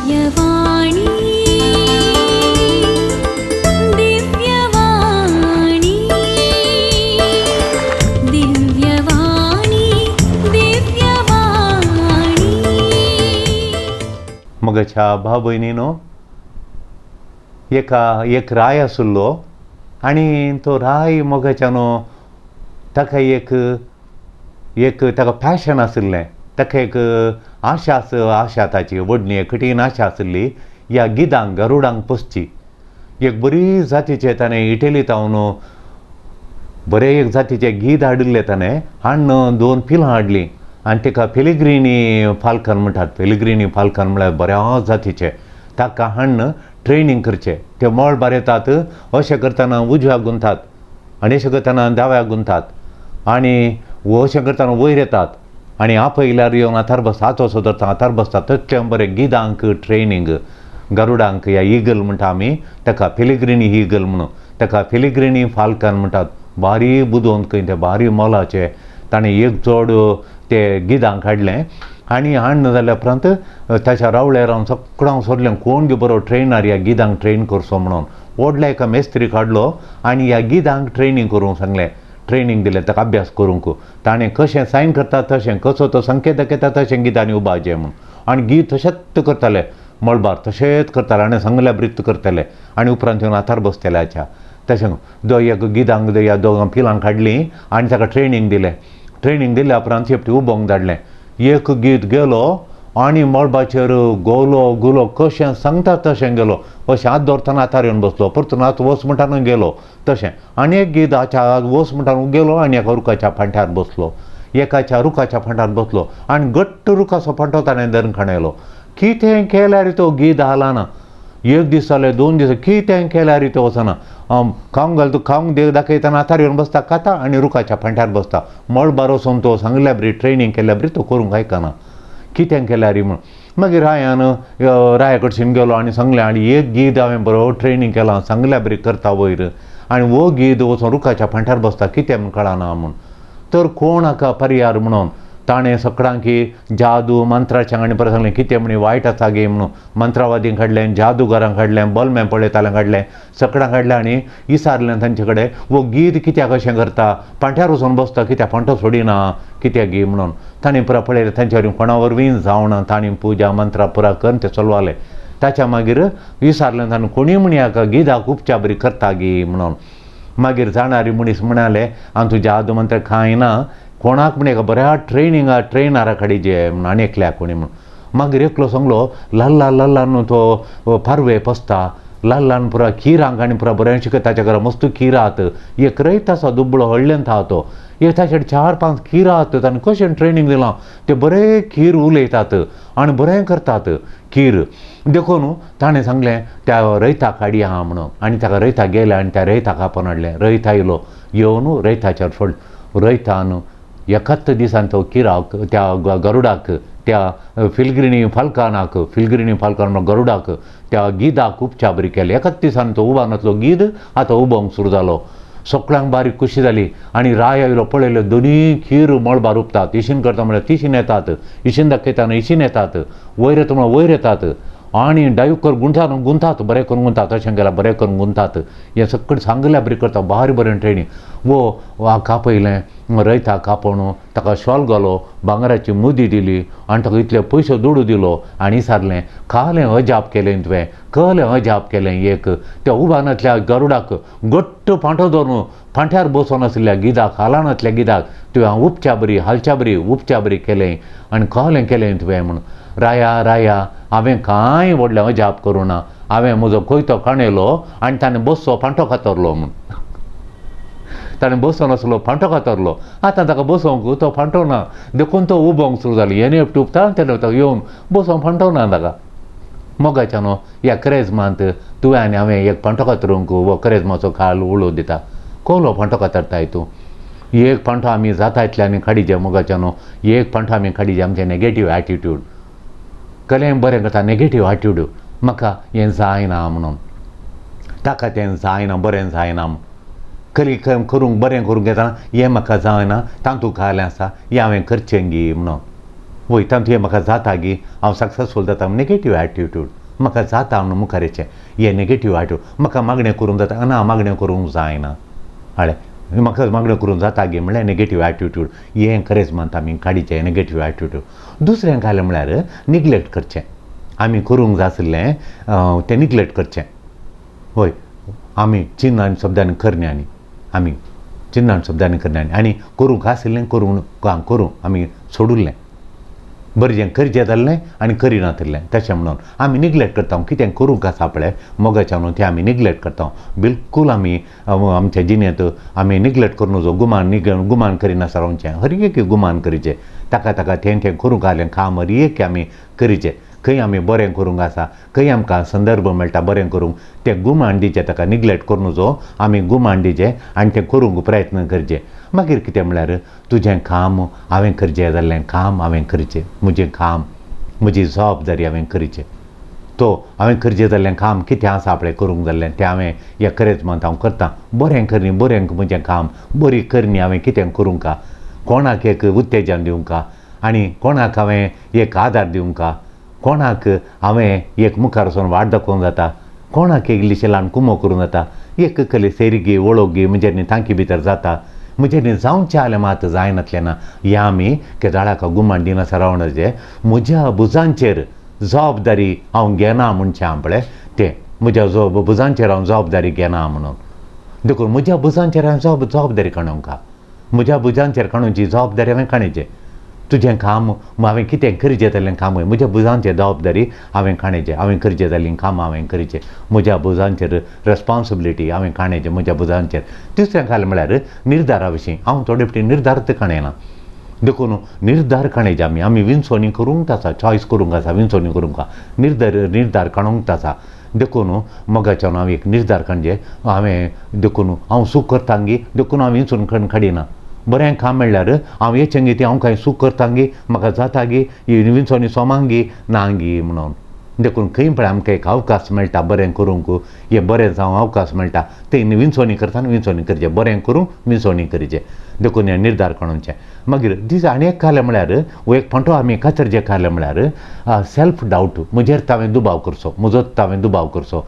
दिव्यवाणी दिव्यवाणी दिव्यवाणी दिव्यवाणी. मगाच्या भाव भयणीनो, एका एक राय आशिल्लो आनी तो राय मोगाच्यानो ताका एक एक ताका पॅशन आशिल्लें, ताका एक आशा आशा ताची व्हडली कठीण आशा आशिल्ली ह्या गिदांक गरुडांक पोसची. एक बरी जातीचे ताणें इटली तावन बरे एक जातीचे गीद हाडिल्ले, ताणें हाडून दोन पिलां हाडलीं आनी ताका पेलिग्रिनी फाल्कन म्हणटात. पेलिग्रिनी फाल्कन म्हळ्यार बऱ्या जातीचे, ताका हाडून ट्रेनींग करचें. ते मळबार येतात, अशें करतना उजव्याक गुंथतात आनी अशें करतना दाव्याक गुंथतात आनी अशें करतना वयर येतात आनी आपयल्यार येवन हातार बसता, हात असो धरता हातार बसता. तसलें बरें गिदांक ट्रेनींग, गरुडांक या इगल म्हणटा आमी ताका, पेलिग्रिनी इगल म्हणून ताका पेलिग्रिनी फाल्कन म्हणटात. बारीक बुदवंत खंय ते, बारीक मोलाचे. ताणें एक जोड ते गिदांक हाडलें आनी हाडून जाल्या उपरांत ताच्या रावळ्यार हांव सगळ्यांक सोदलें कोण गे बरो ट्रेनर ह्या गिदांक ट्रेन करचो म्हणून. व्हडल्या एका मेस्त्रीक हाडलो आनी ह्या गिदांक ट्रेनींग करूंक सांगलें. ट्रेनींग दिलें ताका अभ्यास करूंक, ताणें कशें सायन करता तशें, कसो तो संकेत दाखयता तशें गिदांनी उबारचें म्हूण. आनी गीद तशेंच करताले, मळबार तशेंच करताले आनी सांगल्या ब्रिक्त करताले आनी उपरांत येवन हातार बसतले. आच्या तशें एक गिदांक ह्या दोगां पिलांक हाडलीं आनी ताका ट्रेनींग दिलें. ट्रेनींग दिल्या उपरांत शेपटी उबोंक धाडलें. एक गीत गेलो आनी मळबाचेर गोलो गुलो कशें सांगता तशें गेलो, अशें हात दवरतना हातार येवन बसलो, परतून हात वच म्हणटाना गेलो तशें. आनी एक गीत हाच्या हात वच म्हणटाना गेलो आनी एका रुखाच्या फांट्यार बसलो, एकाच्या रुखाच्या फांट्यार बसलो आनी घट्ट रुखाचो फांटो ताणें धरून खणयलो. कितें केल्यार तो गीत हालना. एक दीस जाले, दोन दीस, कितें केल्यार तो वचना. खावंक घाल तूं खावंक दाखयतना हातार येवन बसता, खाता आनी रुखाच्या फांट्यार बसता. मळबार वचून तो सांगल्या बरी ट्रेनींग केल्या बरी तो करूंक आयकना, कितें केल्यार म्हूण. मागीर रायान राया कडसून गेलो आनी सांगलें आनी एक गीद हांवें बरो ट्रेनींग केलां, सांगल्या बरी करता वयर आनी हो गीद वचून रुखाच्या फांट्यार बसता, कितें म्हूण कळना म्हूण. तर कोण हाका पर्यार म्हणून ताणें सगळ्यांकी जादू मंत्राच्या आनी परत सांगलें कितें म्हणी वायट आसा गे म्हणून. मंत्रावादींक काडलें, जादूगारांक काडलें, बलमे पळयताल्यांक काडलें, सगळ्यांक काडलें आनी विचारलें तांचे कडेन वो गीद कित्याक अशें करता, पांट्यार वचून बसता, कित्याक फांटो सोडिना कित्याक गी म्हणून. ताणें पुरा पळयलें तांचे वरवीं कोणा वरवीं जावना, ताणें पुजा मंत्रां पुरा करून ते चलवाले. ताच्या मागीर विचारलें ताणें कोणी म्हणी हाका गिदाक उपचार बरी करता गी म्हणून. मागीर जाणारी मनीस म्हणाले आनी तुज्या जादू मंत्र कांय ना, कोणाक म्हण एका बऱ्या ट्रेनिंगा ट्रेनरा कडेन जे म्हणून आनी एकल्याक कोणी म्हणून. मागीर एकलो सांगलो ल्हान ल्हान ल्हान तो पारवे पसता, ल्हान ल्हान पुरा किरांक आनी पुरा बरें शिकता, ताच्या घरा मस्त किरात एक रयत आसा दुबळो हळ्ळेंत आहा तो, एक ताचे 4-5 किरात ताणें कशें ट्रेनींग दिलां, ते बरे खीर उलयतात आनी बरें करतात खीर. देखून ताणें सांगलें त्या रयताक हाडी आहा म्हणून आनी ताका रयताक गेलें आनी त्या रयताक आपोवन हाडलें. रयता येयलो, येवन रयताचेर सोड, रयतान एकाच दिसान तो किराक त्या गरुडाक त्या फिलग्रिनी फाल्कानाक, फिलग्रिनी फाल्कान गरुडाक त्या गिदाक उपचार बरी केले. एकाच दिसान तो उबो नासलो गीद आतां उबोंक सुरू जालो. सगळ्यांक बारीक खुशी जाली आनी राय आयलो पळयलो दोनूय खीर मळबार उपतात, इशीन करता म्हळ्यार तिशीन येतात, इशीन दाखयतना इशीन येतात, वयर येता म्हळ्यार वयर येतात आनी डायूकर गुंथा गुंथात बरें करून गुंथात, अशें केल्यार बरें करून गुंथात, हें सगळें सांगल्या बरी करता, बारीक बरें ट्रेनींग. वो कापयलें रयता कापोवन ताका शॉल घालो, भांगराची मुदी दिली आनी ताका इतले पयशे दुडू दिलो आनी सारलें कालें अजाप केलें तुवें, कहलें अजाप केलें. एक त्या उबानांतल्या गरुडाक घट्ट फांटो धरून फांट्यार बसोन आशिल्ल्या गिदाक, हालानांतल्या गिदाक तुवें उपच्या बरी हालच्या बरी उपच्या बरी केलें आनी कहलें केलें तुवें म्हूण. राया राया हांवें कांय व्हडलें अजाप करूं ना, हांवें म्हजो कोयतो काणयलो आनी ताणें बसचो फांटो कातरलो म्हूण. ताणें बसोन आसलो फांटो कातरलो, आतां ताका बसोवंक तो फांटो ना, देखून तो उबोंक सुरू जालो. हें एकटो उपता तेन्ना ताका येवन बसोवंक फांटो ना ताका. मोगाच्या न्हू ह्या क्रेजमांत तुवें आनी हांवें एक फांटो कातरूंक हो क्रेजमाचो काल उलोव दिता, कोलो फांटो कातरताय तूं. एक फांटो आमी जाता इतले आनी काडीजे मोगाच्या न्हू, एक फांटो आमी काडीजे आमचें नेगेटीव एटिट्यूड, कलें बरें करता नेगेटीव एटिट्यूड, म्हाका हें जायना म्हणून, ताका तें जायना बरें जायना म्हूण, कली करूंक बरें करूंक येतना हें म्हाका जायना, तातूंत घालें आसा हें हांवें करचें गी म्हणून, वय तातूंत हें म्हाका जाता गी, हांव सक्सेसफूल जाता, नेगेटीव एटिट्यूड. म्हाका जाता म्हणून मुखार येचें हें नेगेटीव एटिट्यूड. म्हाका मागणें करूंक जाता ना, मागणें करूंक जायना, हाडलें म्हाका मागणें करूंक जाता गे म्हणल्यार नेगेटीव एटिट्यूड. हें खरेंच मानता आमी काडीचें नेगेटीव एटिट्यूड. दुसरें घालें म्हळ्यार निग्लेक्ट करचें, आमी करूंक जाय आशिल्लें तें निग्लेक्ट करचें. हय, आमी चिन्ह आनी शब्दांनी करणे आनी आमी चिन्ह आनी शब्दांनी करणे आनी आनी करूंक आशिल्लें करूंक करूं आमी सोडुल्लें, बरें जें करचें जाल्लें आनी करिनातिल्लें तशें म्हणून आमी निग्लेक्ट करता. कितें करूंक आसा पळय मोगाच्या न्हू तें आमी निग्लेक्ट करता बिलकूल. आमी आमच्या जिणेंत आमी निग्लेक्ट करून जो गुमान गुमान करिनासतना रावचें, हर एक गुमान करीचें, ताका ताका तें तें करूंक आसलें काम हर एक आमी करीचें. खंय आमी बरें करूंक आसा, खंय आमकां संदर्भ मेळटा बरें करूंक, तें गुमान दिचें, ताका निग्लेक्ट करून जो आमी गुमान दिचें आनी तें करूंक प्रयत्न करचें. मागीर कितें म्हळ्यार तुजें काम हांवें करचें जाल्लें काम हांवें करचें, म्हजें काम म्हजी जबाबदारी हांवें करचें, तो हांवें करचें जाल्लें काम कितें आसा पळय करूंक जाल्लें तें हांवें ह्या खरेंच मानता हांव करतां. बरें करणी बरें म्हजें काम बरी करणी हांवें कितें करूंक, कोणाक एक उत्तेजन दिवंक आनी कोणाक हांवें एक आदार दिवंक, कोणाक हांवें एक मुखार वचून वाट दाखोवंक जाता, कोणाक एक इल्लीशी ल्हान कुमो करूंक जाता, एक कले सेरगी वळोगी म्हजे न्ही तांकी भितर जाता, म्हजे न्ही जावचें जाल्यार मात जायनातलें ना. ह्या आमी केदाळाक गुमान दिनासतना रावणाचें म्हज्या भुजांचेर जबाबदारी हांव घेना म्हणचें हांव पळय तें म्हज्या भुजांचेर हांव जबाबदारी घेना म्हणून. देखून म्हज्या भुजांचेर हांवें जबाबदारी काडूंक, म्हज्या भुजांचेर काडूची जबाबदारी हांवें काडचें. तुजें काम हांवें कितें करचें जाल्लें काम म्हज्या भुजांचेर जबाबदारी हांवें काडचें, हांवें करचें जाल्लीं कामां हांवें करचें, म्हज्या भुजांचेर रेस्पोन्सिबिलिटी हांवें काडचें म्हज्या भुजांचेर. तिसरें घालें म्हळ्यार निर्धारा विशीं हांव थोडे फावटी निर्धार काडना, देखून निर्धार काडचे आमी आमी विंचवणी करूंक आसा, चॉयस करूंक आसा, विंचवणी करूंक निर्धार काडूंक आसा. देखून मोगाच्यान हांव एक निर्धार काडचे हांवें, देखून हांव चूक करतांगी देखून हांव विंचून काडिना. बरें काम मेळ्ळ्यार हांव येचेंगी ती हांव कांय चूक करतांगी म्हाका जातागी ही विंचवणी सोमांगी नांगी म्हणून. देखून खंय पळय आमकां एक अवकाश मेळटा बरें करूंक, हें बरें जावं अवकाश मेळटा ते विंचवणी करतना विंचवणी करचें, बरें करूंक विंचवणी करचें. देखून हें निर्धार काडूचें. मागीर दीस आनी एक कालें म्हळ्यार एक फांटो आमी कातरचें कालें म्हळ्यार सेल्फ डावट, म्हजेर हांवें दुबाव करचो, म्हजोच हांवें दुबाव करचो,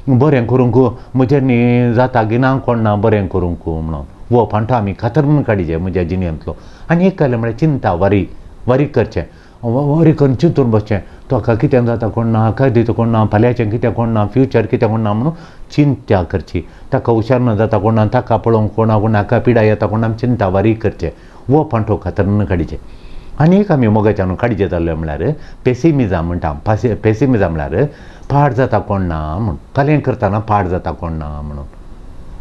बरें करूंक म्हजेर न्ही जाता गी ना कोण ना बरें करूंक म्हणून हो फांटो आमी खातर म्हणून काडीचे म्हज्या जिणेंतलो. आनी एक कालें म्हळ्यार चिंता वरी वरी करचें, वरी करून चिंतून बसचें, तो कितें जाता कोण ना, हाका दिता कोण ना, फाल्यांचें कितें कोण ना, फ्युचर कितें कोण ना म्हणून चिंता करची, ताका हुशार ना जाता कोण ना, ताका पळोवंक कोण ना, कोण हाका पिडा येता कोण ना, चिंता वरी करचें, हो फांटो खातर म्हणून काडीचे. आनी एक आमी मोगाच्यान काडचें जाल्लें म्हळ्यार पेसिमिजाम म्हणटा, पेसिमिजाम म्हळ्यार पाड जाता कोण ना म्हूण, फाल्यां करतना पाड जाता कोण ना म्हणून,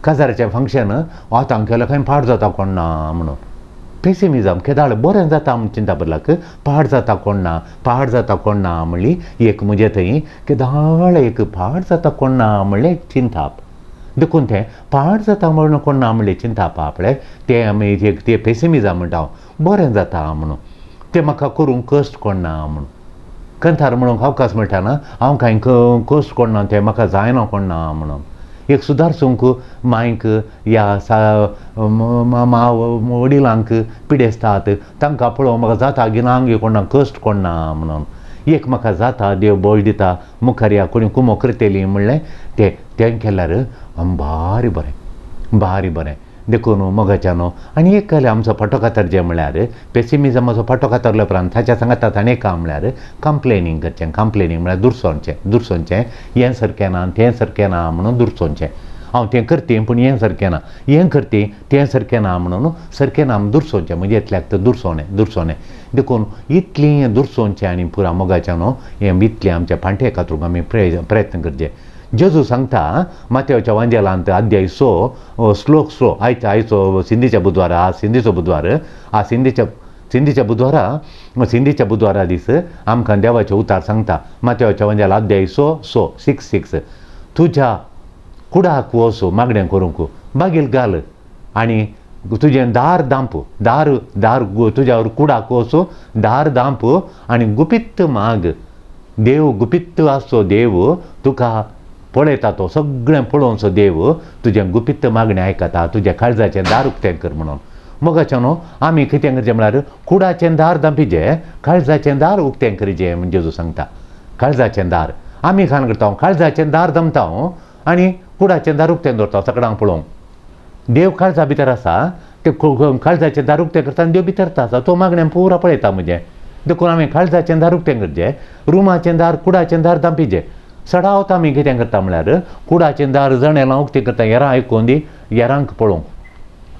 काजाराचें फंक्शन आतां केलें खंय पाड जाता कोण ना म्हणून पेसिमिजाम केदाळ बरें जाता म्हूण चिंता बदलाक पाड जाता कोण ना, पाड जाता कोण ना म्हणली एक म्हजे थंय केदाळ एक पाड जाता कोण ना म्हणलें एक चिंताप. देखून तें पाड जाता म्हणून कोण ना म्हणलें चिंताप पळय तें आमी तें पेसिमिजाम म्हणटा हांव, बरें जाता म्हणून तें म्हाका करूंक कश्ट कोण ना म्हणून, कंथार म्हणूंक अवकाश मेळटा ना हांव कांय कश्ट कोण ना तें म्हाका जायना कोण ना म्हणून एक सुदारसूंक मांयक या माव वडिलांक पिडेस्तात तांकां पळोवंक म्हाका जाता गी ना गे कोण ना कश्ट कोण ना म्हणून एक म्हाका जाता देव बळ दिता मुखार या कोणी कुमो करतली म्हणलें तें तें केल्यार भारी बरें भारी बरें. देखून मोगाच्यान आनी एक जालें आमचो फाटो कातर म्हळ्यार पेसिमिजमाचो फाटो कातरल्या उपरांत ताच्या सांगाता आनी एक काम म्हळ्यार कंप्लेनींग करचें. कंप्लेनींग म्हळ्यार दुरसोवचें, दुरसोवचें हें सारकें ना तें सारकें ना म्हणून दुरसोवचें, हांव तें करता पूण हें सारकें ना, हें करता तें सारकें ना म्हणून सारकें ना दुरसोवचें, म्हणजे इतल्याक तर दुरसोवणें दुरसोवणें. देखून इतलें दुरसोवचें आनी पुरा मोगाच्यान हें इतलें आमच्या फांटे कातरूंक आमी प्रयत्न करचे. जेजू सांगता मातेवच्या वांजेलांत अध्याय 6 श्लोक 6, आयच्या आयचो सिंधीच्या बुधवारा, आज सिंधीचो बुधवार, आज सिंधीच्या बुधवारा, सिंधीच्या बुधवारा दीस आमकां देवाचें उतार सांगता मातेवच्या वांजेल अध्याय 6 6 6 6, तुज्या कुडाक वचो मागणें करूंक बागील घाल आनी तुजें दार दांप, दार दार तुज्या कुडाक वचो दार दांप आनी गुपीत माग, देव गुपीत आसचो देव तुका पळयता तो सगळें पळोवचो देव तुजें गुपीत मागणें आयकता, तुज्या काळजाचें दार उक्तें कर म्हणून. मोगाचें न्हू आमी कितें करचें म्हळ्यार कुडाचें दार दांपिचें, काळजाचें दार उक्तें करचें म्हण जेजू सांगता. काळजाचें दार आमी खाण करता, काळजाचें दार दमता आनी कुडाचें दार उक्तें दवरता सगळ्यांक पळोवंक. देव काळजा भितर आसा, ते काळजाचें दार उक्तें करता आनी देव भितर आसा, तो मागणें पुरा पळयता म्हजें. देखून आमी काळजाचें दार उक्तें करचें, रुमाचें दार कुडाचें दार धांपिचें. सडावत आमी कितें करता म्हळ्यार कुडाचें दार जनेलां उक्तें करता, येरां आयकून दी येरांक पळोवंक,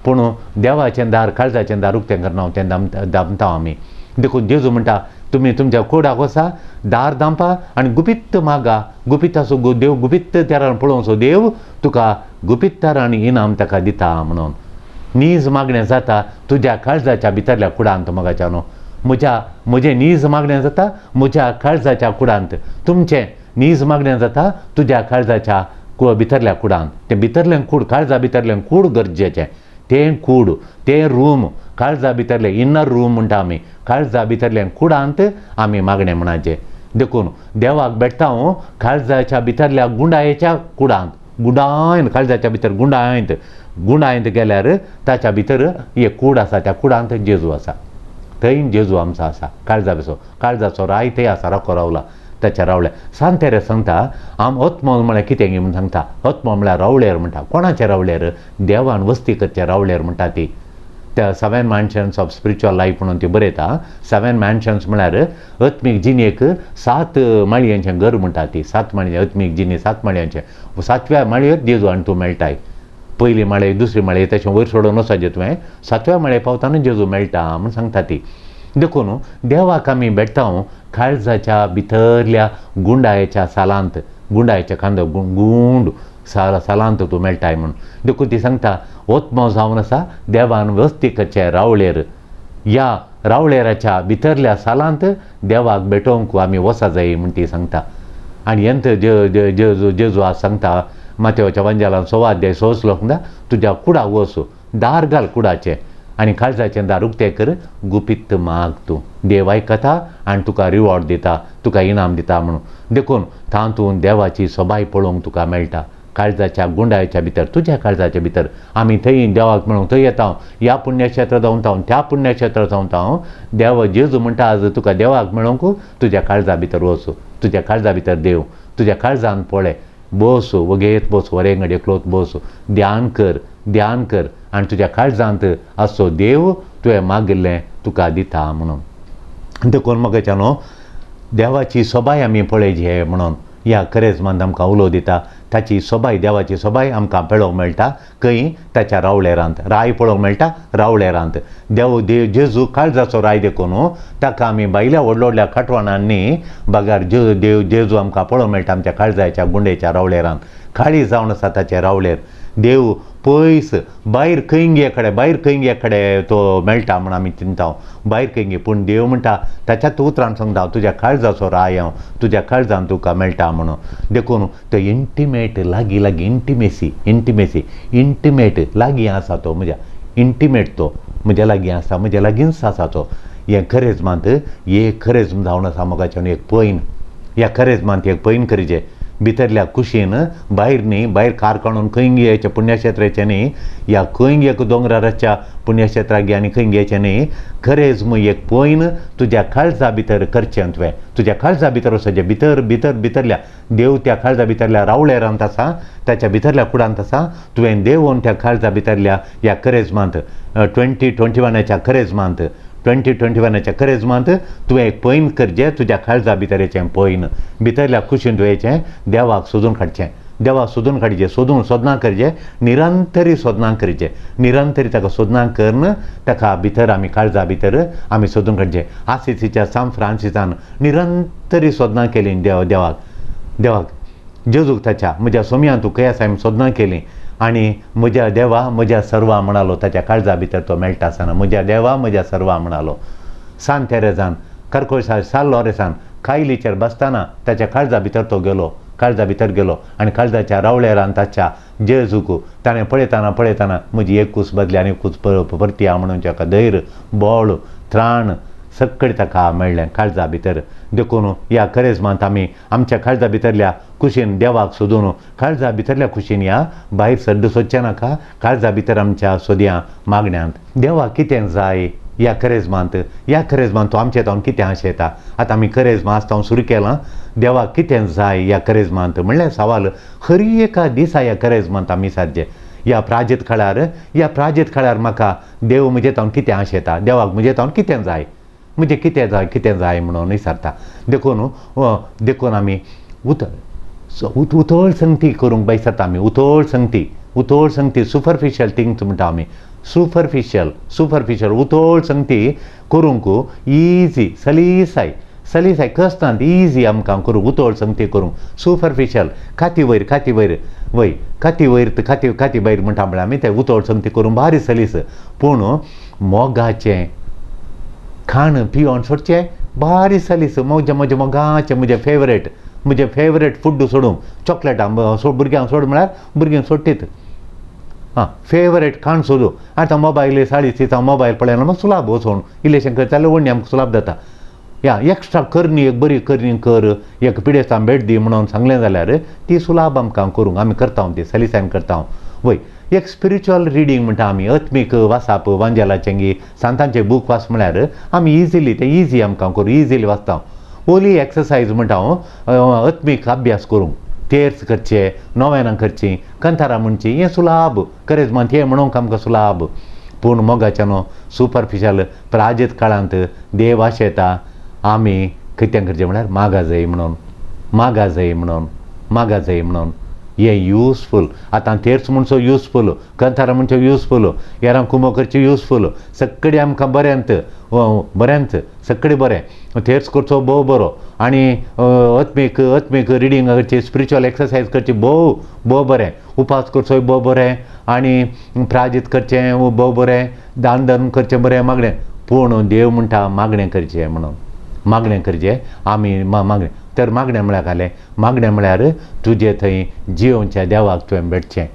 पूण देवाचें दार काळजाचें दार उक्तें करना, तें दामता आमी. देखून जेजू म्हणटा तुमी तुमच्या कुडाक वसा, दार दामपा आनी गुपीत मागा, गुपीत आसो देव, गुपीत तेरान पळोवचो देव तुका गुपीत आनी इनाम ताका दिता म्हणून. नीज मागणें जाता तुज्या काळजाच्या भितरल्या कुडांत मोगाच्या न्हू. म्हजें नीज मागणें जाता म्हज्या काळजाच्या कुडांत, तुमचें नीज मागणें जाता तुज्या काळजाच्या भितरल्या कुडांत. तें भितरलें कूड, काळजा भितरलें कूड गरजेचें, तें कूड, तें रूम, काळजा भितरलें इनर रूम म्हणटा आमी, काळजा भितरलें कुडांत आमी मागणें म्हणाचें. देखून देवाक भेटता हांव काळजाच्या भितरल्या गुंडायेच्या कुडांत, गुंडायन काळजाच्या भितर गुंडायंत, गुंडायंत गेल्यार ताच्या भितर एक कूड आसा, त्या कुडांत जेजू आसा, थंय जेजू आमचो आसा. काळजा काळजाचो राय थंय आसा, राखो रावला ताच्या रावल्या. सांत तेरेज सांगता आम आत्मो म्हळ्यार कितें म्हूण सांगता, आत्मो म्हळ्यार रावळेर म्हणटा. कोणाचे रावळेर? देवान वस्ती करचे रावळेर म्हणटा ती. त्या 7 मॅन्शन्स ऑफ स्पिरिच्युअल लायफ म्हणून ती बरयता. 7 मॅन्शन्स म्हळ्यार आत्मीक जिणेक 7 माळयांचें घर म्हणटा ती. 7 माळये आत्मीक जिणे, 7 माळयांचें, 7व्या माळयेर जेजू आनी तूं मेळटाय. पयली माळे दुसरी माळे तशें वयर सोडून वचपाचें तुवें, 7व्या माळे पावताना जेजू मेळटा म्हूण सांगता ती. देखून देवाक आमी भेटता काळजाच्या भितरल्या गुंडायेच्या सालांत, गुंडायेच्या खांदो गुंड सालांत तूं मेळटाय म्हूण. देखून ती सांगता ओत्मो जावन आसा देवान वस्ती करचे रावळेर, ह्या रावळेराच्या भितरल्या सालांत देवाक भेटोवंक आमी वचा जाय म्हूण ती सांगता. आनी यंत जेजू जेजू आज सांगता मातेवाच्या वंजालान 6 अध्याय 6 श्लोक म्हणटा तुज्या कुडाक वच, दार घाल कुडाचें आनी काळजाचें दार उक्तें कर, गुपीत माग तूं, देव आयकता आनी तुका रिवॉर्ड दिता, तुका इनाम दिता म्हणून. देखून तातूंत देवाची सोबाय पळोवंक तुका मेळटा. काळजाच्या गुंडायच्या भितर, तुज्या काळजाच्या भितर आमी थंय देवाक मेळोवंक थंय येता, ह्या पुण्यक्षेत्र जावन हांव, त्या पुण्यक्षेत्र जावन हांव. देव जेजू म्हणटा आज तुका देवाक मेळोवंक तुज्या काळजा भितर वच, तुज्या काळजा भितर देव, तुज्या काळजान पळय, बस वगेत बस, वरेंगड एकलोत बस, ध्यान कर, ध्यान कर आनी तुज्या काळजांत आसचो देव तुवें मागिल्लें तुका दिता म्हणून. देखून मोगाच्या न्हू देवाची सोबाय आमी पळयची म्हणून ह्या करेजमान आमकां उलो दिता. ताची सोबाय, देवाची सोबाय आमकां पळोवंक मेळटा खंय? ताच्या रावळेरांत. राय पळोवंक मेळटा रावळेरांत. देव देव जेजू काळजाचो राय देखून ताका आमी भायल्या व्हडल्या व्हडल्या काटवणांनी बगार देव जेजू आमकां पळोवंक मेळटा आमच्या काळजाच्या गुंडेच्या रावळेरांत. काळी जावन आसा ताचे रावळेर. देव पयस भायर खंय कडेन, भायर खंय कडेन तो मेळटा म्हूण आमी चिंता, भायर खंय, पूण देव म्हणटा ताच्याच उतरान सांगता तुज्या काळजाचो राय हांव, तुज्या काळजान तुका मेळटा म्हणून. देखून तो इंटिमेट, लागीं लागीं, इंटिमेसी, इंटिमेसी, इंटिमेट लागीं आसा तो, म्हज्या इंटिमेट तो म्हज्या लागीं आसा, म्हज्या लागींच आसा तो. हें खरेजमांत एक खरेज जावन आसा मोगाच्यान एक पैन, ह्या खरेजमांत एक पैन करचें भितरल्या कुशीन, भायर न्ही, भायर कार काडून खंय घेवचें पुण्यक्षेत्राचें न्ही, ह्या खंय एक दोंगराच्या पुण्यक्षेत्राक आनी खंय घेवचें न्ही. खरेज म्हूण एक पैन तुज्या काळजा भितर करचें तुवें, तुज्या काळजा भितर वचचें, भितर भितर भितरल्या देव त्या काळजा भितरल्या रावळेरांत आसा, ताच्या भितरल्या कुडांत आसा. तुवें देवून त्या काळजा भितरल्या ह्या करेजमांत 2021 करेजमांत, 2021 करेजमांत तुवें एक पैन करचें, तुज्या काळजा भितर येचें पैन, भितरल्या कुशीन तुवें देवाक सोदून काडचें, देवाक सोदून काडचें, सोदून सोदना करचें, निरंतरी सोदना करचें, निरंतरी ताका सोदना करून ताका भितर आमी काळजा भितर आमी सोदून काडचें. आसिसीच्या सांत फ्रांसिसान निरंतरी सोदना केली देव देवाक, देवाक जेजूक ताच्या म्हज्या सोमयान तूं खंय आसा सोदना केली आनी म्हज्या देवा म्हज्या सर्वा म्हणालो, ताच्या काळजा भितर तो मेळटा आसतना म्हज्या देवा म्हज्या सर्वा म्हणालो. सांत तेरेजान करकोळसा साल लॉरेसान कायलीचेर बसतना ताच्या काळजा भितर तो गेलो, काळजा भितर गेलो आनी काळजाच्या रावळेरान ताच्या जेजूक ताणें पळयतना पळयतना म्हजी एक कूस बदली आनी कूस परती या म्हणून ताका धैर्य, बळ, त्राण सगळें ताका मेळ्ळें काळजा भितर. देखून ह्या करेजमांत आमी आमच्या काळजा भितरल्या कुशीन देवाक सोदून काळजा भितरल्या कुशीन ह्या भायर सड्ड सोदचें नाका, काळजा भितर आमच्या सोदया मागण्यांत देवाक कितें जाय, ह्या करेजमांत, ह्या करेजमांत तूं आमचे तावन कितें आशेता? आतां आमी करेजमा आसता सुरू केलां, देवाक कितें जाय ह्या करेजमांत म्हणल्यार सवाल हरी एका दिसा ह्या करेजमांत आमी सारचें. ह्या प्राजीत काळार, ह्या प्राजीत काळार म्हाका देव म्हजे तावन कितें आशेता, देवाक म्हजे तावन कितें जाय, म्हजें कितें जाय, कितें जाय म्हणून विचारता. देखून देखून आमी उतळ संगती करूंक बैसता आमी, उतळ संगती, उतळ संगती, सुपरफिशियल थिंग्स म्हणटा आमी, सुपरफिशियल, सुपरफिशियल उतळ संगती करूंक इजी, सलीसाय, सलीसाय कसतांत इजी आमकां करूंक, उतळ संगती करूंक, सुपरफिशियल, काती वयर, काती वयर, वय काती वयर, काती काती भायर म्हणटा म्हळ्यार आमी ते उतळ संगती करूंक भारी सलीस. पूण मोगाचें खाण पिवन सोडचें भारी सलीस, म्हजें म्हजें मोगाचें म्हजें फेवरेट, म्हजें फेवरेट फूड सोडूंक, चॉकलेटां भुरग्यांक सोड म्हळ्यार भुरगीं सोडटीत. आं फेवरेट खाण सोदू. आतां मोबायल साडीस दिसा मोबायल पळयना मागीर सुलाब वचोन इल्लेशें करता जाल्यार वण्णी आमकां सुलाब जाता. या एक्स्ट्रा करणी एक बरी करणी कर, एक पिडेस्तां भेट दी म्हणून सांगलें जाल्यार ती सुलाब आमकां करूंक आमी करता, ती सलीसायन करता. वय एक स्पिरिच्युअल रिडींग म्हणटा आमी, आत्मीक वाचप, वांजेलाचें गी सांतांचे बूक वाच म्हळ्यार आमी इजिली तें इजी आमकां करूं, इजिली वाचता. ओली एक्सरसायज म्हणटा हांव, आत्मीक अभ्यास करूंक, तेर्स करचे, नोवेनां करचीं, कंतारां म्हणचीं, हें सुलाब करेजमांत हें म्हणूंक आमकां सुलाब. पूण मोगाच्यान सुपरफिशियल प्राजीत काळांत देव आशेता आमी कितें करचें म्हळ्यार मागा जाय म्हणून, मागा जाय म्हणून, मागा जाय म्हणून. हें युजफूल. आतां तेर्स म्हणचो युजफूल, कंतारां म्हणचो युजफूल, येरां कुमो करचें युजफूल, सगळें आमकां बऱ्यांत बऱ्यांत सगळें बरें. तेर्स करचो भोव बरो आनी आत्मीक आत्मीक रिडींग करची, स्पिरिच्युअल एक्सरसायज करची भोव भोव बरें, उपास करचोय भोव बरें आनी प्राजीत करचें भोव बरें, दान धर्म करचें बरें, मागणें. पूण देव म्हणटा मागणें करचें म्हणून, मागणें करचें आमी मागणें. तर मागणें म्हळ्यार घालें, मागणें म्हळ्यार तुजे थंय जियोवच्या देवाक तुवें भेटचें.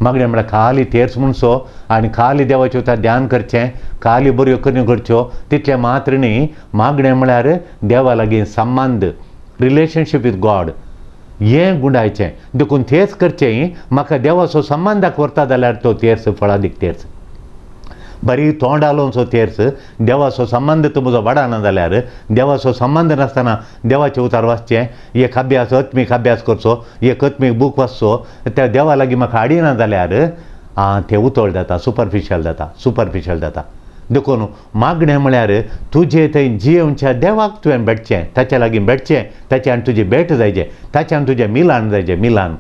मागणें म्हळ्यार खाली तेर्स म्हणचो आनी खाली देवाचें उतर ध्यान करचें, खाली बऱ्यो करण्यो करच्यो तितलें मात्र न्ही. मागणें म्हळ्यार देवा लागीं संबंद, रिलेशनशीप विथ गॉड हें गुंडायचें. देखून तेच करचें, म्हाका देवाचो संबंदाक व्हरता जाल्यार तो तेर्स फळादीक तेर्स. बरी तोंड आलोवचो तेर्स, देवाचो संबंद तो म्हजो वाडना जाल्यार, देवाचो संबंद नासतना देवाचें उतार वाचचें, एक अभ्यास आत्मीक अभ्यास करचो, एक आत्मीक बूक वाचचो, त्या देवा लागीं म्हाका हाडिना जाल्यार आं तें उतळ जाता, सुपरफिशियल जाता, सुपरफिशियल जाता. देखून मागणें म्हळ्यार तुजे थंय जियोवच्या देवाक तुवें भेटचें, ताच्या लागीं भेटचें, ताच्यान तुजी भेट जायचे, ताच्यान तुजें मिलान जायचें, मिलान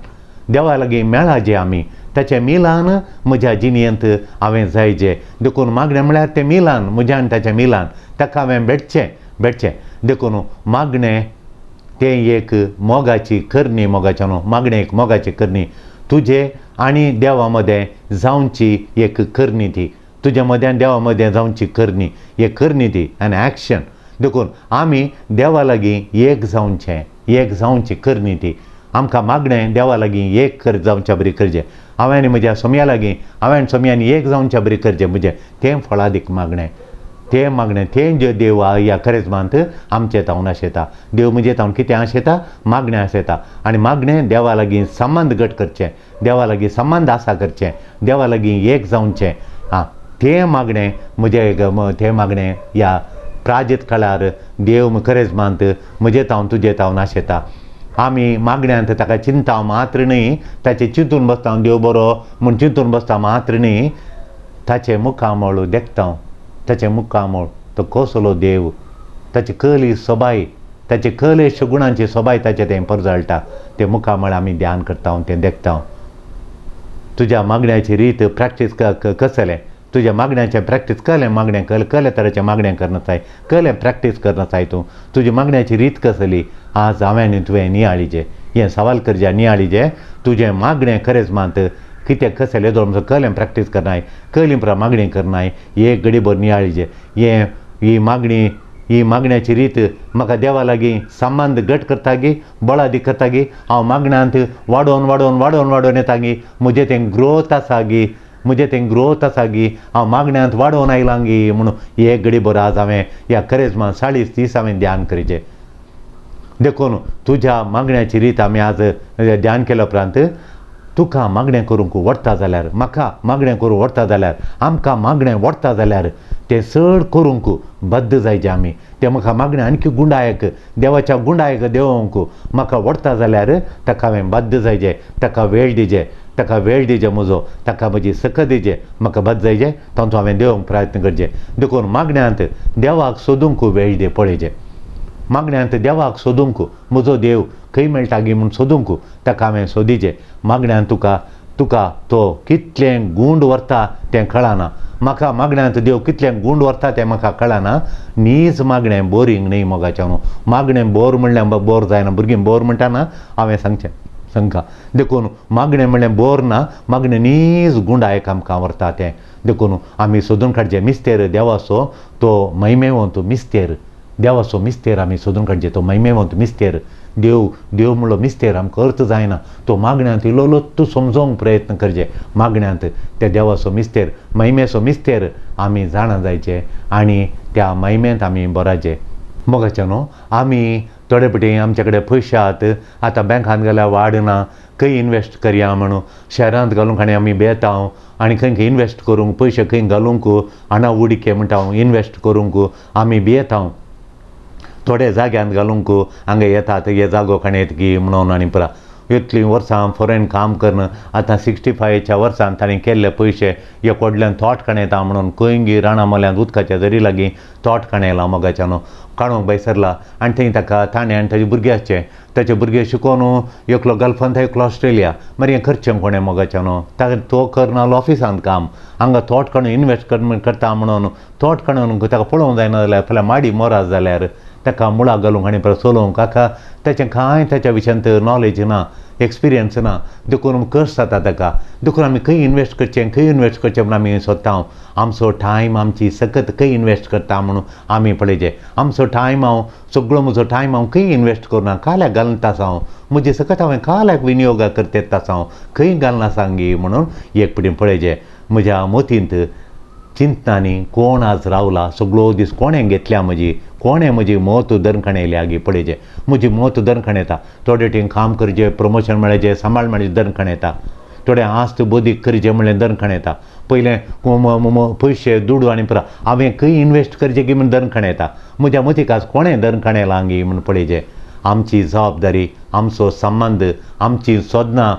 देवा लागीं मेळाचें आमी, ताचें मिलान म्हज्या जिणेंत हांवें जायचें. देखून मागणें म्हळ्यार तें मिलान, म्हज्या आनी ताचें मिलान, ताका हांवें भेटचें, भेटचें. देखून मागणें तें एक मोगाची करणी, मोगाचें न्हू, मागणें एक मोगाची करणी, तुजे आनी देवा मदें जावची एक करणी ती, तुज्या मदें आनी देवा मदें जावची करणी, एक करणी ती आनी एक्शन. देखून आमी देवा लागीं एक जावचें, एक जावची करणी ती. आमकां मागणें देवा लागीं एक कर जावच्या बरी करचें, हांवें आनी म्हज्या सोम्या लागीं, हांवें आनी सोम्यांनी एक जावच्या बरी करचें म्हजें, तें फळादीक मागणें, तें मागणें, तें जें देव ह्या करेजमांत आमचें तावन आशेता. देव म्हजें तावन कितें आशेता? मागणें आशेता. आनी मागणें देवा लागीं संबंद घट करचें, देवा लागीं संबंद आसा करचें, देवा लागीं एक जावचें. आं तें मागणें म्हजें, तें मागणें ह्या प्राजीत काळार देव करेजमांत म्हजें तावन तुजें तावन आशेता. आमी मागण्यांत ताका चिंता मात्र न्ही, ताचें चिंतून बसता देव बरो म्हूण चिंतून बसता मात्र न्ही, ताचें मुखामळ देखता, ताचें मुखामळ तो कसलो देव, ताची कली सोबाय, ताचे कलेश गुणांची सोबाय ताचें तें परजळटा, तें मुखामळ आमी ध्यान करता, तें देखता. तुज्या मागण्याची रीत प्रॅक्टीस कसलें, तुज्या मागण्याचें प्रॅक्टीस कलें, मागणें कलें तरेचें मागणें करना जाय, कलें प्रॅक्टीस करना जाय तूं, तुजी मागण्याची रीत कसली आज हांवें आनी तुवें नियाळीचें, हें सवाल करचें नियाळीचें. तुजें मागणें खरेंच मात कितें कसलें येदोळ कलें प्रॅक्टीस करनाय, कली मागणी करनाय, एक घडीभर नियाळीचें. हें ही मागणी, ही मागण्याची रीत म्हाका देवा लागीं संबंद घट करता गी, बळादीक करता गी, हांव मागण्यांत वाडोवन वाडोवन वाडोवन वाडोवन येता गी, म्हजें तें ग्रोथ आसा गी, म्हजें तें ग्रोथ आसा गी, हांव मागण्यांत वाडोवन आयलां गी म्हणून एक घडीभर आज हांवें ह्या करेजमा 40 दीस हांवें ध्यान करचें. देखून तुज्या मागण्याची रीत आमी आज ध्यान केल्या उपरांत तुका मागणें करूंक व्हरता जाल्यार, म्हाका मागणें करूंक व्हरता जाल्यार, आमकां मागणें व्हरता जाल्यार तें चड करूंक बद्द जायचें आमी. तें म्हाका मागणें आणखी गुंडायक, देवाच्या गुंडायक देवोंक म्हाका व्हरता जाल्यार ताका हांवें बद्द जायचें, ताका वेळ दिजे, ताका वेळ दिजे म्हजो, ताका म्हजी सकत दिजे, म्हाका बद्द जायचें, तातूंत हांवें देवोंक प्रयत्न करचें. देखून मागण्यांत देवाक सोदूंक वेळ दे पळयचें. मागण्यांत देवाक सोदूंक, म्हजो देव खंय मेळटा गी म्हूण सोदूंक ताका हांवें सोदीचें. मागण्यांत तुका तुका तो कितलें गूंड व्हरता तें कळना. म्हाका मागण्यांत देव कितलें गूंड व्हरता तें म्हाका कळना. नीज मागणें बोरींग न्हय मोगाचें न्हू. मागणें बोर म्हणल्यार बोर जायना. भुरगीं बोर म्हणटा ना, हांवें सांगचें सांगका. देखून मागणें म्हणल्यार बोर ना, मागणें नीज गुंडायक आमकां व्हरता तें. देखून आमी सोदून काडचें मिस्तेर देवाचो तो महिमेवंत मिस्तेर, देवाचो मिस्तेर आमी सोदून काडचें. तो महिमेवंत मिस्तेर देव, देव म्हणलो मिस्तेर आमकां अर्थ जायना. तो मागण्यांत इल्लो तूं समजोवंक प्रयत्न करचें. मागण्यांत त्या देवाचो मिस्तेर, महिमेचो मिस्तेर आमी जाणा जायचें आनी त्या महिमेंत आमी बराचें. मोगाचें न्हू, आमी थोडे फावटी आमचे कडेन पयशे आहात, आतां बँकांत गेल्यार वाड ना, खंय इनवेस्ट करया म्हणून शहरांत घालूंक आनी आमी बेता हांव आनी खंय खंय इनवेस्ट करूंक पयशे खंय घालूंक आना उडके म्हणटा हांव इनवेस्ट करूंक आमी भियेता हांव. थोडे जाग्यांत घालूंक हांगा येतात हे जागो काणयत की म्हणून आनी पुरा इतलीं वर्सां फॉरेन काम करून आतां 65च्या वर्सान ताणें केल्ले पयशे एक व्हडल्यान थोट काणयता म्हणून खंय राणा मोल्यांत उदकाच्या जरी लागीं थोट काणयला मोगाच्यान न्हू, काणूंक भायर सरला आनी थंय ताका ताणें आनी ताजे भुरगे आसचे, ताचे भुरगे शिकोवन एकलो गल्फांत एकलो ऑस्ट्रेलिया. मागीर हें करचें कोणें मोगाच्यान न्हू, ताका तो करनालो ऑफिसांत काम, हांगा थोट काडून इनवेस्ट करता म्हणून थोट काडून ताका पळोवंक जायना जाल्यार फाल्यां माडी मोराज जाल्यार ताका मुळां घालूंक आनी परत चलोवंक काका ताचें कांय ताच्या विशयांत नॉलेज ना, एक्सपिरियन्स ना, देखून कश्ट जाता ताका. देखून आमी खंय इनवेस्ट करचें, खंय इनवेस्ट करचें म्हूण आमी सोदता. आमचो टायम, आमची सकत खंय इनवेस्ट करता म्हणून आमी पळयचें. आमचो टायम हांव सगळो म्हजो टायम हांव खंय इनवेस्ट करुना, काल्याक घालता आसा हांव, म्हजी सकत हांवें काल्याक विनियोग करता आसा हांव, खंय घालना सांगी म्हणून एक फावटी पळयचें. म्हज्या मतींत चिंतनांनी कोण आज रावला, सगळो दीस कोणें घेतल्या म्हजी, कोणें म्हजी मत दनखण येयल्या गी पळयचें. म्हजी मत दनखण येता, थोडे टीन काम करचें, प्रमोशन मेळचें, सांबाळ मेळचें, दनखण येता. थोडे आस्त बदीक करचें म्हणलें दनखण येता. पयलें पयशे दुडू आनी पुरा हांवें खंय इनवेस्ट करचें गी म्हूण दनखण येता. म्हज्या मतीक आज कोणें दनखण येयलां गी म्हूण पळयचें. आमची जबाबदारी, आमचो संबंद, आमची सोदनां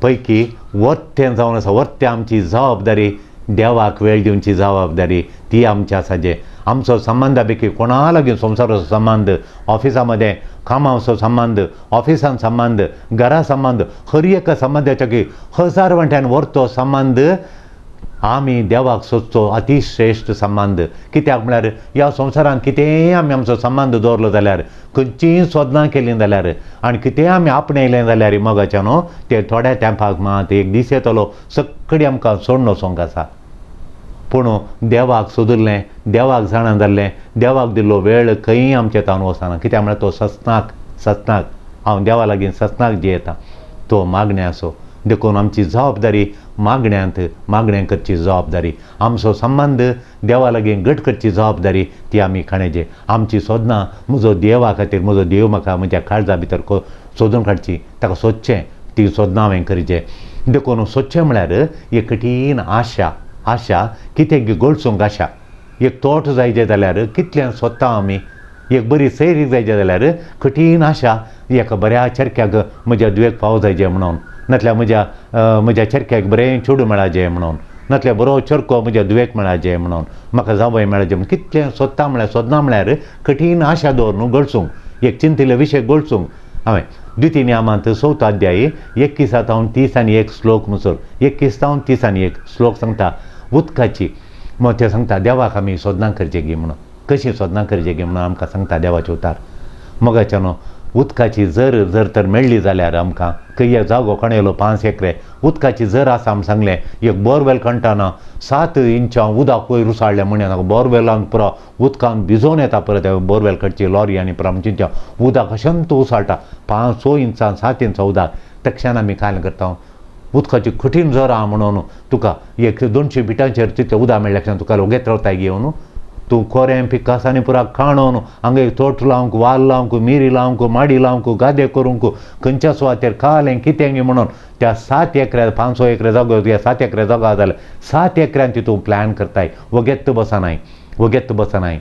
पैकी वर्तें जावन आसा. वर्तें आमची जबाबदारी, देवाक वेळ दिवची जबाबदारी ती आमची आसा. जे आमचो संबंदा पैकी कोणा लागीं संवसाराचो संबंद, ऑफिसा मदें कामाचो संबंद, ऑफिसान संबंद, घरा संबंद, हर एका संबंदाच्या की हजार वांट्यान व्हरतो संबंद आमी देवाक सोदचो अतिश्रेश्ठ संबंद. कित्याक म्हळ्यार ह्या संवसारांत कितेंय आमी आमचो संबंद दवरलो जाल्यार, खंयचीय सोदनां केलीं जाल्यार आनी कितेंय आमी आपणयलें जाल्यार मोगाचें न्हू, तें थोड्या तेंपाक मात एक दीस येतलो सगळी आमकां सोडून वचोंक आसा. पूण देवाक सोदिल्लें, देवाक जाणा जाल्लें, देवाक दिल्लो वेळ खंय आमचे तावन वचना. कित्याक म्हळ्यार तो ससनाक, ससनाक हांव देवा लागीं ससनाक जियेता, तो मागणें आसो. देखून आमची जबाबदारी मागण्यांत मागणें करची जबाबदारी, आमचो संबंद देवा लागीं घट करची जबाबदारी ती आमी खाण्याची. आमची सोदनां म्हजो देवा खातीर, म्हजो देव म्हाका म्हज्या काळजा भितर सोदून काडची, ताका सोदचें, ती सोदनां हांवें करचें. देखून सोदचें म्हळ्यार एक कठीण आशा, आशा कितें गळसूंक आशा. एक तोट जायचें जाल्यार कितलें सोदता आमी, एक बरी सैरी जायचें जाल्यार कठीण आशा एका बऱ्या चरख्याक म्हज्या दुयेक पाव जायचें म्हणून, नातल्यार म्हज्या म्हज्या चरख्याक बरें चेडूं मेळाचें म्हणून, नातल्यार बरो चरको म्हज्या दुयेक मेळाचें म्हणून, म्हाका जावंय मेळाचें म्हणून कितलें सोदता म्हळ्यार सोदना म्हळ्यार कठीण आशा दवर न्हू गळसूंक, एक चिंतिल्ले विशय गळसूंक. हांवें द्वितीय नियमांत चवथो अध्याय 21 तावन 31 श्लोक म्हणसर 21 तावन 31 श्लोक सांगता उदकाची. मग ते सांगता देवाक आमी सोदनां करचें गी म्हणून, कशी सोदनां करचें गी म्हणून आमकां सांगता देवाचे उतार. मोगाच्या न्हू उदकाची जर जर तर मेळ्ळी जाल्यार आमकां खंय जागो खणयलो 5 एकरे उदकाची जर आसा म्हण सांगलें, एक बोरवेल खणटाना 7 इंचां उदक वयर उसळ्ळें म्हण बोरवेलान पुरो उदकान भिजोवन येता, परत बोरवेल खणची लॉरी आनी पुरो आमची उदक अशंत उसळटा 5-6 इंचां 7 इंचां उदक. तक्षण आमी काय करता उदकाची कठीण जर आहा म्हणून तुका एक 200 बिटांचेर तितलें उदक मेळ्ळें तुका वगेत रावताय घेवन तूं कोरें पिकासांनी पुरा काणून हांगा एक तोट लावंक, वाल लावंक, मिरी लावंक, माडी लावंक, गादे करूंक, खंयच्या सुवातेर कालें कितें म्हणून त्या 7 एकऱ्या 500 एकरे जागो, 7 एकरे जागो जाल्यार 7 एकऱ्यान ती तूं प्लॅन करताय. वगेत्त बसनाय, वगेत्त बसनाय.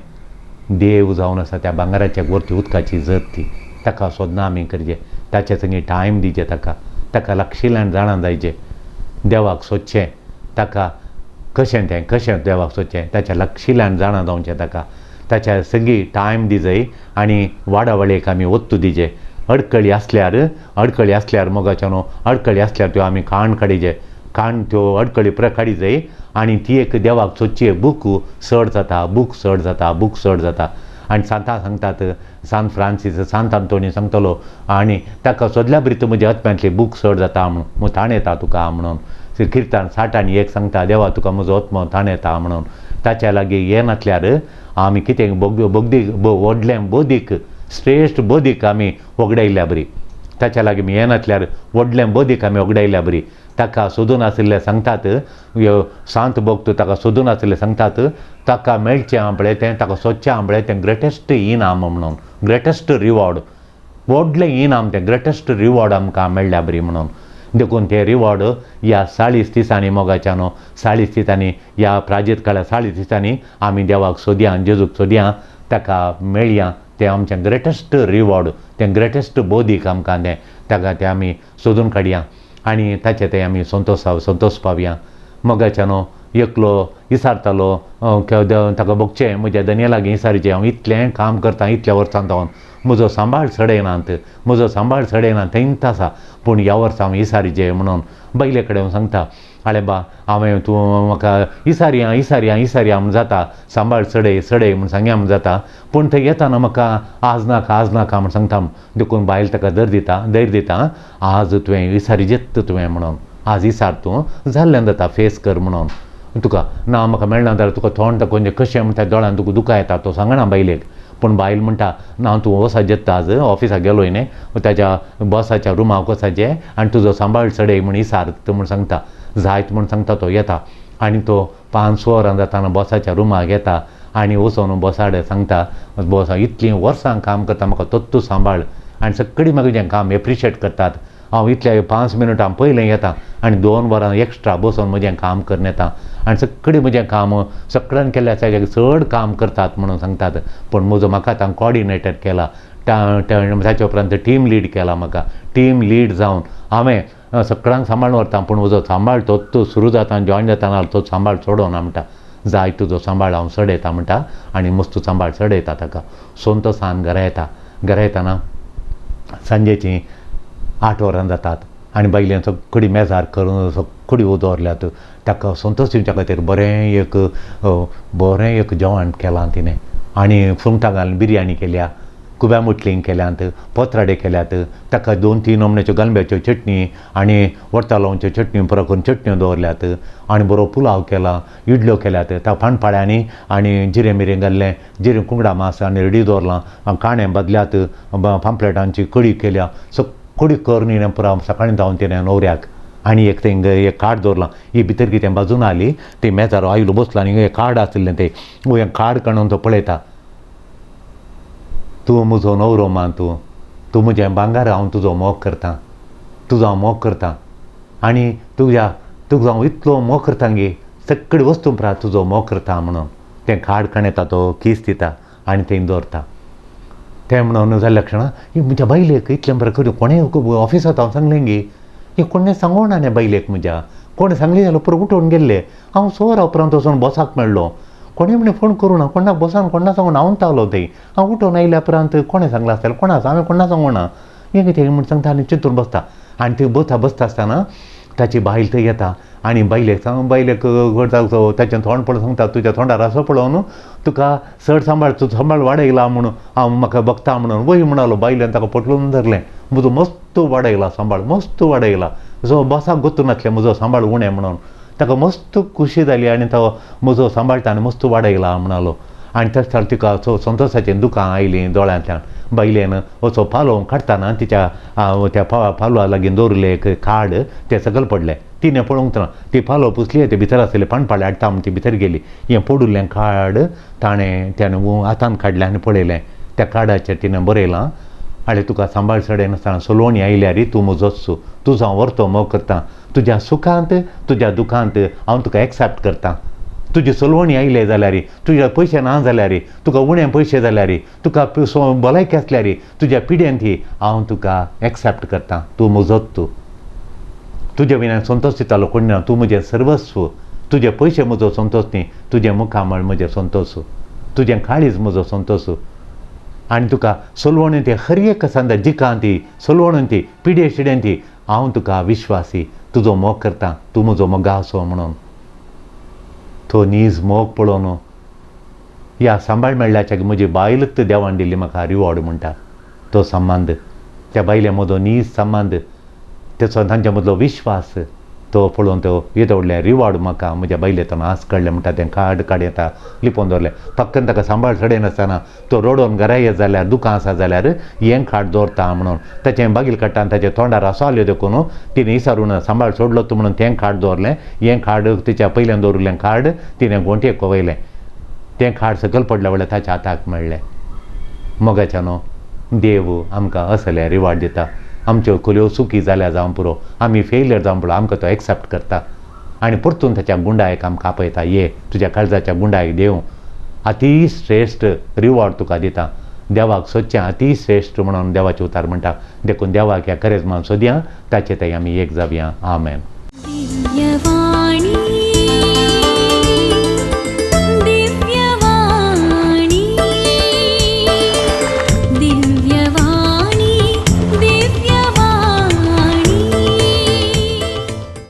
देव जावन आसा त्या भांगराच्या गोरती उदकाची जर ती ताका सोदना आमी करचे, ताचे संगी टायम दिवचे, ताका ताका लागशिल्ल्यान जाणा जायचें, देवाक सोदचें, ताका कशें तें कशें देवाक सोदचें ताच्या लागशिल्ल्यान जाणा जावचें, ताका ताच्या संगी टायम दिजय आनी वाडावळीक आमी वत्तू दिजे. अडकळी आसल्यार, अडकळी आसल्यार मोगाच्या न्हू, अडकळी आसल्यार त्यो आमी काण काडिजे, काण त्यो अडकळी पुराय काडिजय आनी ती एक देवाक सोदची एक बूक चड जाता, बूक चड जाता, बूक चड जाता. आनी सांतां सांगतात, सांत फ्रांसीस, सांत आंतोनी सांगतलो आनी ताका सोदल्या बरी तूं म्हज्या आत्म्यांतली बूक चड जाता म्हणून, म्हूण ताण येता तुका म्हणून. किर्तन 61 सांगता, देवा तुका म्हजो आत्मो ताण येता म्हणून. ताच्या लागीं येनासल्यार आमी कितें बोगदीक व्हडलें बोदीक, श्रेश्ठ बोदीक आमी वगडायल्ल्या बरी. ताच्या लागीं आमी येनासल्यार व्हडलें बोदीक आमी वगडायल्ल्या बरी. ताका सोदून आशिल्ले सांगतात, सांत भक्त ताका सोदून आशिल्ले सांगतात, ताका मेळचें आंबळे तें, ताका सोदचें आंबळे तें ग्रेटेस्ट इनाम म्हणून, ग्रेटेस्ट रिवॉर्ड, व्हडलें इनाम तें ग्रेटेस्ट रिवॉर्ड आमकां मेळ्ळ्या बरी म्हणून. देखून ते रिवॉर्ड ह्या 40 दिसांनी मोगाच्या न्हू, 40 दिसांनी ह्या प्राजीत काळार 40 दिसांनी आमी देवाक सोदया, जेजूक सोदया, ताका मेळया. तें आमचें ग्रेटेस्ट रिवॉर्ड, तें ग्रेटेस्ट बोदीक आमकां तें, ताका तें आमी सोदून काडया आनी ताचें तें आमी संतोश पावया. मोगाच्या न्हू, एकलो इसारतालो, ताका भोगचें म्हज्या धनया लागीं इसारीचें, हांव इतलें काम करतां इतल्या वर्सां जावन म्हजो सांबाळ चडयनात, म्हजो सांबाळ चडयना थंयच आसा, पूण ह्या वर्सा हांव इसारीचें म्हणून बायले कडेन हांव सांगता, आळे बा हांवें तूं म्हाका इसारया इसारया इसारया म्हूण जाता, सांबाळ चडय चडय म्हूण सांगया म्हूण जाता, पूण थंय येताना म्हाका आज नाका आज नाका म्हूण सांगता. देखून बायल ताका धर दिता, धैर्य दिता, आज तुवें इसारीचेच तुवें म्हणून, आज इसार तूं जाल्ल्यान जाता, फेस कर म्हणून. तुका ना म्हाका मेळना जाल्यार तुका तोंड दाखोवन कशें म्हणटा, दोळ्यान तुका दुकां येता, तो सांगना बायलेक. पूण बायल म्हणटा, ना तूं वचत जेता, आज ऑफिसाक गेलो न्ही, ताच्या बॉसाच्या रुमाक वचपाचें आनी तुजो सांबाळ चडय म्हूण इसार म्हूण सांगता. जायत म्हूण सांगता, तो येता आनी तो 5-6 वरां जाताना बॉसाच्या रुमाक येता आनी वचोन बॉसाडे सांगता, बॉसा इतलीं वर्सां काम करता, म्हाका तत्तू सांबाळ आनी सगळीं म्हाका जें काम एप्रिशिएट करतात, हांव इतल्या 5 मिनटां पयलें येता आनी 2 वरां एक्स्ट्रा बसून म्हजें काम करून येता आनी सगळीं म्हजें काम सगळ्यान केल्ल्या ताज्या चड काम करतात म्हणून सांगतात. पूण म्हजो म्हाका आतां कॉर्डिनेटर केला, ताच्या उपरांत टीम लीड केला म्हाका, टीम लीड जावन हांवें सगळ्यांक सांबाळून व्हरता, पूण म्हजो सांबाळ तो सुरू जाता जॉयन जाता तो सांबाळ सोडोना म्हणटा, जाय तुजो सांबाळ हांव चडयता म्हणटा आनी मस्तू सांबाळ चडयता ताका. संतोसान घरा येता, घरा येताना सांजेचीं 8 वरां जातात आनी बायलेन सगळी मेजार करून सगळी दवरल्यात, ताका संतोश दिवच्या खातीर बरें एक बरें एक जेवण केलां तिणें आनी सुंगटां घालून बिरयानी केल्या, कुब्या मुटलीं केल्यात, पोत्राडे केल्यात, ताका 2-3 नमण्याच्यो गालब्याच्यो चटणी आनी वरतालोंवच्यो चटणी पुरो करून चटण्यो दवरल्यात आनी बरो पुलाव केला, इडल्यो केल्यात, ताका पाणपाळ्यांनी आनी जिरें मिरें घाल्लें, जिरें कुंगडा मास आनी रेडी दवरलां, काणें बदल्यात, पांपलेटांची कडी केल्या, सगळी करून हिणें पुरा सकाळीं जावन तिणें न्हवऱ्याक आनी एक तेंग एक कार्ड दवरलां, ही भितर कितें बाजून आली ती मेजार आयलो बसलो आनी एक कार्ड आशिल्लें तें, हें कार्ड काडून तो पळयता, तूं म्हजो न्हवरो मान, तूं तूं म्हजें भांगर, हांव तुजो मोग करतां, तुजो हांव मोग करतां आनी तुज्या तुजो हांव इतलो मोग करता गे, सगळी वस्तू उपरांत तुजो मोग करता म्हणून तें कार्ड काडटा, तो कीस दिता आनी थंय दवरता. तें म्हणून जाल्ल्या क्षणा ही म्हज्या बायलेक इतलें बरें करूं कोणें ऑफिसांत हांव सांगलें गे, हें कोणें सांगोना न्ही बायलेक म्हज्या, कोणें सांगलें जाल्यार पुरो उठोवन गेल्ले, हांव 6 वरां उपरांत वचून बॉसाक मेळ्ळो, कोणें म्हणून फोन करूं ना, कोणाक बॉसान कोणा सांगून हांव तावलो थंय, हांव उठोवन आयल्या उपरांत कोणें सांगलां आसतलें, कोणा हांवें कोणा सांगूना, हें कितें म्हूण सांगता आनी चिंतून बसता. आनी थंय बसता बसता आसतना ताची बायल थंय येता आनी बायलेक सांग, बायलेक ताचें तोंड पळोवन सांगता, तुज्या तोंडार असो पळोवन तुका चड सांबाळ, तूं सांबाळ वाडयला म्हणून हांव म्हाका बगता म्हणून वय म्हणालो. बायलेन ताका पोटलून धरलें, म्हजो मस्त वाडयला सांबाळ, मस्त वाडयला, जो बॉसाक गोत्तू नासलें म्हजो सांबाळ उणें म्हणून, ताका मस्त खुशी जाली आनी तो म्हजो सांबाळटा आनी मस्त वाडयला म्हणालो. आनी तशें जाल्यार तिका संतोशाचीं दुकां आयलीं दोळ्यांतल्यान. बायलेन असो पालो काडटना तिच्या त्या पालवा लागीं दवरिल्लें एक कार्ड तें सकयल पडलें. तिणें पळोवंक ना, ती पालो पुसली, ते भितर आशिल्ले पानपाळे हाडटा म्हूण ती भितर गेली. हें पडिल्लें कार्ड ताणें त्याणें हातान काडलें आनी पळयलें. त्या कार्डाचेर तिणें बरयलां, आनी तुका सांबाळ चडयनासतना सलोवणी आयल्यार तूं म्हजोच, तुजो हांव व्हरतो मोग करता, तुज्या सुखांत तुज्या दुखांत हांव तुका एक्सेप्ट करता. तुजी सलवणी आयले जाल्यार, तुज्या पयशे ना जाल्यार, तुका उणे पयशे जाल्यार, तुका भलायकी आसल्यार, तुज्या पिड्येंत हांव तुका एक्सेप्ट करता, तूं म्हजोच. तूं तुजे विना संतोश दितालो कोण ना, तूं म्हजें सर्वस्व, तुजे पयशे म्हजो संतोश न्ही, तुजें मुखामळ म्हजें संतोश, तुजें काळीज म्हजो संतोश. आनी तुका सलवणी ती हर एक संद जिकांती सलवणून ती पिडे शिड्येंत हांव तुका विश्वासी, तुजो मोग करता, तूं म्हजो मोगा असो म्हणून. तो नीज मोग पळोवन ह्या सांबाळ मेळ्ळ्याच्या म्हजी बायलूच देवान दिल्ली म्हाका रिवॉर्ड म्हणटा. तो संबंद त्या बायले मदो नीज संबंद, तेचो तांच्या मदलो विश्वास तो पळोवन तो येदो व्हडलें रिवॉर्ड म्हाका म्हज्या बायलेतून आस काडलें म्हणटा. तें कार्ड काडयता लिपोवन दवरलें. पक्कन ताका सांबाळ चडयनासतना तो रडोवन घरा येत जाल्यार दुकां आसा जाल्यार हें कार्ड दवरता म्हणून ताचें बागील काडटा आनी ताच्या तोंडार हांसो आयल्यो देखून तिणें विचारून सांबाळ सोडलो तूं म्हणून तें कार्ड दवरलें. हें कार्ड तिच्या पयल्यान दवरिल्लें कार्ड तिणें गोंटयेक वयलें. तें कार्ड सकयल पडलें व्हडलें ताच्या हाताक मेळ्ळें. मोगाच्या न्हू देव आमकां असलें रिवॉर्ड दिता. आमच्यो खोलयो चुकी जाल्या जावं पुरो, आमी फेलियर जावं पुरो, आमकां तो एक्सेप्ट करता आनी परतून ताच्या गुंडायक आमकां आपयता, ये तुज्या काळजाच्या गुंडायक देव अती श्रेश्ठ रिवॉर्ड तुका दिता. देवाक सोदचें अती श्रेश्ठ म्हणून देवाचें उतार म्हणटा. देखून देवाक ह्या करेजमान सोदया, ताचे थंय आमी एक जावया. आमेन. दिव्यवाणी.